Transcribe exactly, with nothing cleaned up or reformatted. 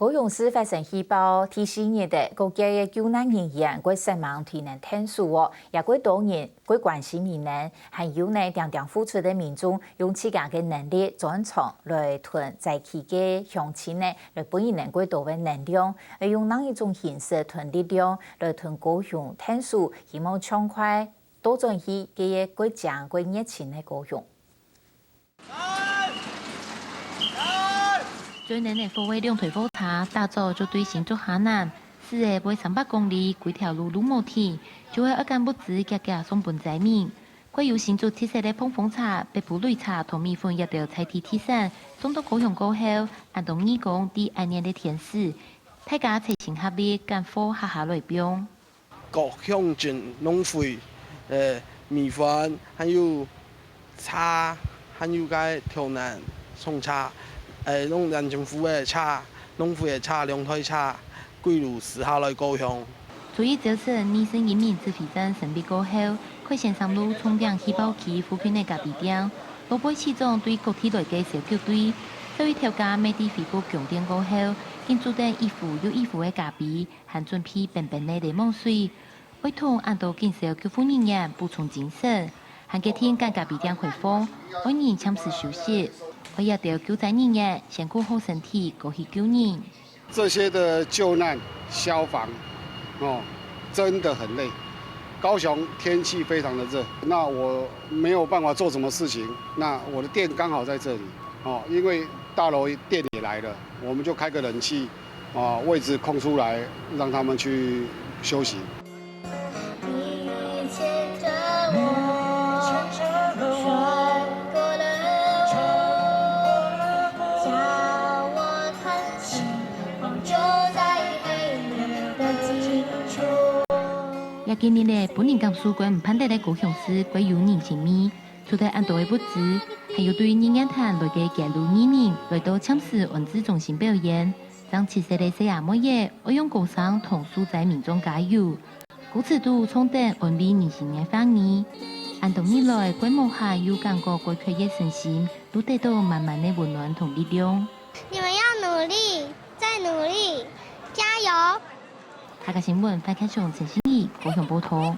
高雄市發生氣爆第四日个，各界个救難人員過煞猛推難𢯭手哦，也過多人過關心佢等，還有呢，定定付出个民眾用自家个能力、專長來同災區个鄉親呢，來分佢等過多个能量，愛用哪一種形式同力量來同高雄𢯭手，希望暢快倒轉去該个過靚、過熱情个高雄。 最能个火个兩台貨車，打早就對新竹下南，駛个會三百公里，歸條路路無停，就係愛趕物資遽遽送分災民。過有新竹特色个膨風車、北埔擂車同米粉這兜在地特產，送到高雄過後，恁多義工在恁熱个天時，大家齊心合力趕貨下下來放。 各鄉鎮農會，呃，米粉，還有茶，還有該頭南送茶，呃，農，農政府个茶，農會个茶，兩台茶，歸路駛下來高雄。初一朝晨，二十一名指揮站成立過後，開先三路衝頂氣爆區附近个咖啡店，老輩市長對各地來个小狗隊，這位頭家買在回復供電過後，緊煮等一壺又一壺个咖啡， 還準備冰冰个檸檬水，愛同恁多警消救護人員補充精神，還決定趕咖啡店開放，愛人暫時休息，愛這兜救災人員先顧好身體，過去救人。這些的救難、消防，哦，真的很累。高雄天氣非常的熱，那我沒有辦法做什麼事情，那我的店剛好在這裡，哦，因為大樓電也來了，我們就開個冷氣， 啊，位置空出來，讓他們去休息。這幾日咧，分人感受過毋盼得个高雄市過有人情味。 除忒恁多个物資，還有對日月潭來个街路藝人來到暫時安置中心表演，正七歲个細阿妹仔愛用歌聲同受災民眾加油。歌詞肚唱等安慰人心个話語，恁多日來，過無閒又感覺過缺个身心，都得到滿滿个溫暖同力量。你們要努力，再努力，加油！客家新聞，范凱松、陳信怡，高雄報導。